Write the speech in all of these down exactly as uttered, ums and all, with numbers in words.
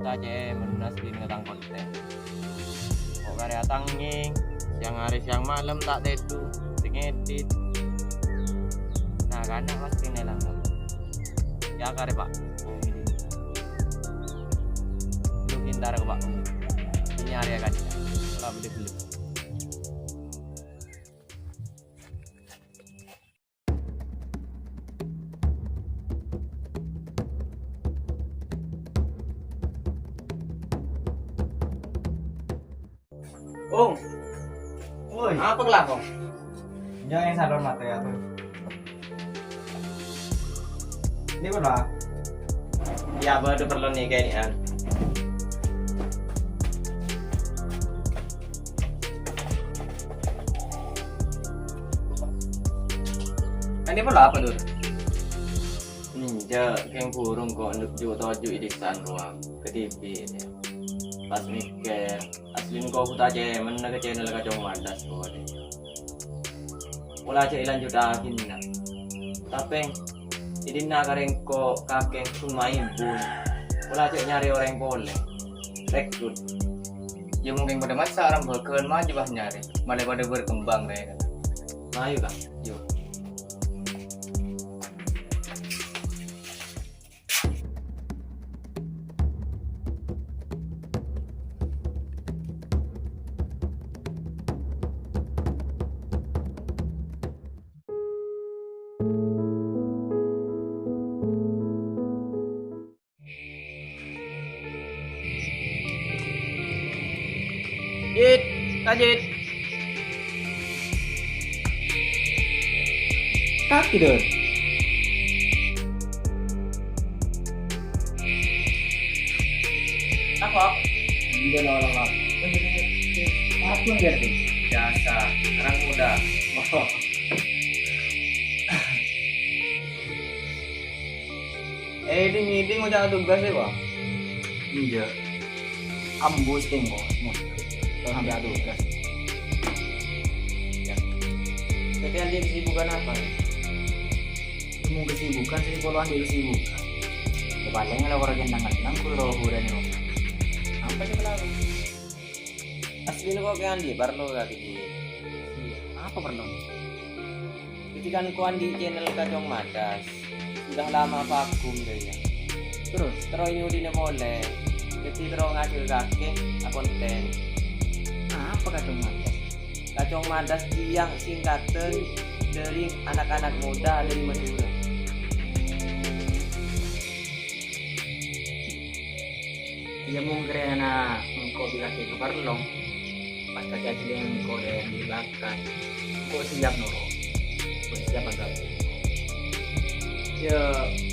Cè' menas bine tang konten. Kok karya tangnging, siang hari siang malem ta' tèdung, sè ngedit. Nah, kana' pasti nèlang, Pak. Ya, karya, Pak. Lu pintar, Pak. Ini area kan. Alhamdulillah. Ong. Woi. Apa kelakon? Jangan salon mata ya tuh. Ini berapa? Ya, apa ada perlu nih kayak ini, An? Ini perlu apa tuh? Enjâ', kèng burung ko' njuk toju' è dhisa'an rowa, kadhibi', yâ. Pas mèkkèr, aslina ko' buta cèmènna ka channel Kacong Madas, ko', yâ. Pola jâ' èlanjhuttaghi, na. Tapè, è dinna' karè engko' kakè ghun maimbun. Pola jâ' nyarè orèng polè. Rekrut. Yâ, mon kèng padâ masa' rambhâghân maju bâ nyarè. Malè padâ berkembang, rè. Ayo, Kang. Yo. Jit, lanjut. Kaki, Dor. Apa? Enggak, no, no, no. Aku yang ganti. Biasa, anak muda. Eh, ngèdhing-ngèdhing ngoca' tugas, yâ, Bang? Enjâ'. Ambu sèngko', Bos. Kalau sampai tugas. Ya. Tapi andi' kesibukan apa, nih? Mau kesibukan sih, kalau andi' kesibukan. Ya, paling kalau orang kentang-kentang, kudu roh udah nih, Bang. Apa sih, kenapa? Aslina ko' kè andi' parlo ka kèya. Iyâ, apa parlo? Dhâddhi kan ko' andi' channel Kacong Madas. Sudah lama vakum, yâ. Terus? Terro nyodhina polè. Dhâddhi terro ngajhâr kakè akonten. Apa Kacong Madas? Kacong Madas iyâ singkatan dari anak-anak muda dari Madura. Iyâ, mon karana engko' bilâ kè kaparlo, pas kakè ajhâlân engko' dâri bakat, engko' siap noro', engko' siap anggap. Yâ,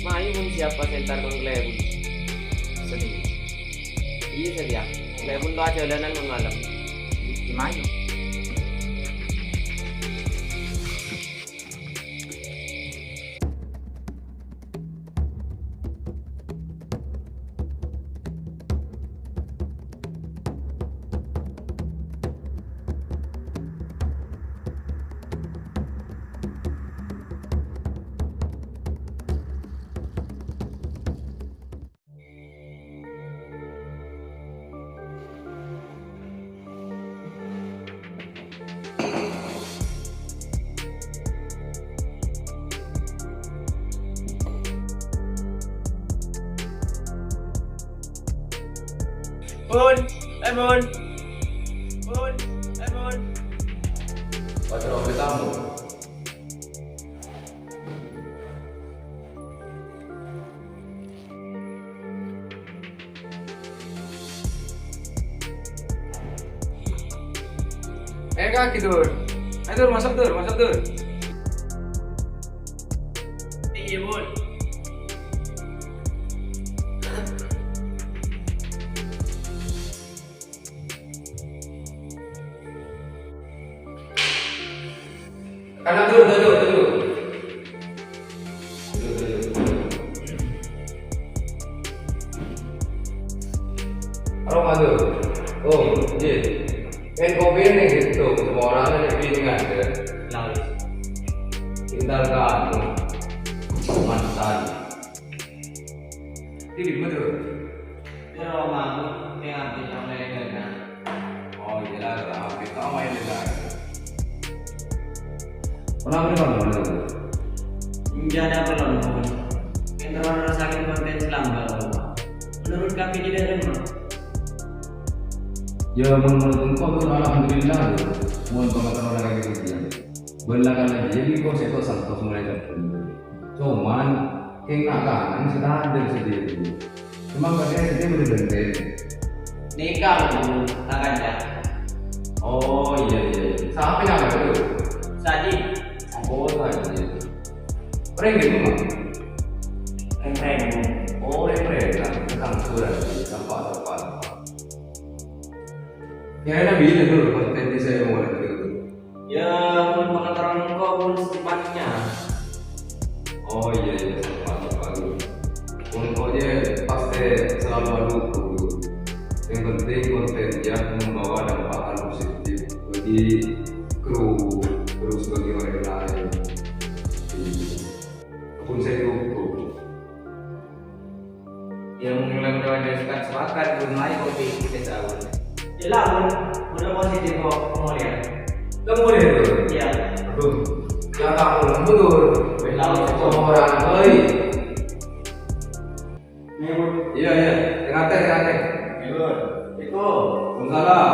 mayu mon siap pas entar kon kalèbun. Sedih. Iyâ, sedih. Kalèbun lo ajhâlânan mon malem. Iyâ, mayu. Bun, eh, Bun. Bun, eh, Bun. Wajar oleh tamu. Eh, kaki, Dur. Ayo, Dur, masuk, Dur, masuk, Dur. Iya, Bun. Kana' dulu, dulu, dulu. Dulu, dulu. Halo, Mas Dur. Oh, iya. Kan kopi ini gitu, semua orang ada di sini kan, ya? Lalu. Pintar kamu. Mantan. Ini betul. Ro, Mang, kèng abdhina olle lèghâna. Oh, iyâ, la, la, abdhi ta' maèn lèghâna. Kenapa nih, Bang? Enjâ' ada perlu, Mang. Kèng terro nerrossaghi konten sè lambâ', Mang. Menurut Kakè, jârèya, Mang? Yâ, menurut engko', Bun, alhamdulillah, yâ. Mon pangaterrona kakè kejjhâ'. Bân la-, la-, jârèya engko' sè to' santos molaè kabbhi. Coman, kèng na'-kana' sè ta' hadir sè dhâddhi. Coma kakè sè dhâddhi bâdâ ghântèna. Nèka, Bu, la kanca. Oh, iyâ, iyâ, iyâ. Sapa nyaman itu? Saji. Oh, Saji. Rèng gitu, Mak? Rèng-rèng. Oh, rèng-rèng. Nah, itu kan sudah. Tepat, tepat, tepat. Kèra-kèra bilâ, Bun, konten sè molaè, Bun? Yâ, mon pangaterrona engko', Bun, secepatnya. Oh, iyâ, iyâ, secepatnya, Bun. Mon engko' jâ pastè selalu adukung, Bun. Yang penting konten yang membawa dampak positif bagi kru, terus bagi orang lain. Iya. Pun saya dukung. Yâ, mon lem-lem sepakat, Bun, mayu kopi sè saur. Jelas, Bun. Bun, apa sih, Jeko? Mau lihat? Kamu lihat, Bun? Iya. Aduh, ya tahu, betul. Tahu, betul. Orang, oi. Nih, Bun. Iya, iya. Tengah teh, tengah teh. Iya, Bun. Assalamualaikum. Waalaikumsalam.